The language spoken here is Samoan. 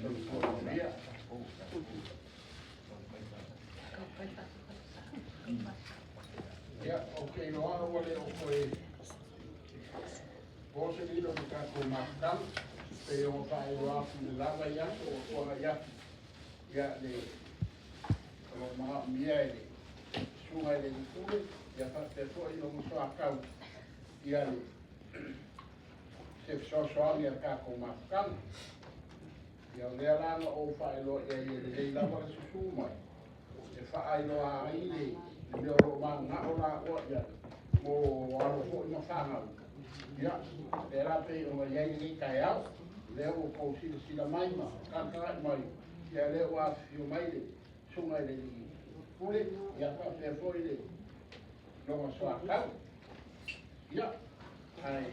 Soifua manuia. Ia, ou te iloa ua le o toe po se lilo i le tatou mafutaga, pei ona faailoa atu i le la vaiaso ua tuanai atu, ia, le o lo o manaomia e le Susuga i le Alii Pule, ia faapea foi lona soatau, ia le se fesoasoani a le tatou mafutaga. Ia o lea la na ou faailoa i ai e lelei lava le susu mai e faailoa ai le mea o lo o mananao laua i ai mo alo foi ma fanau. Ia, lea la pei ona i ai lenei taeao, lea ua outou silasila mai ma tagatagai mai, ia lea ua afifio mai le Susuga i le Alii Pule, ia faapea foi le lona soatau. Ia, ae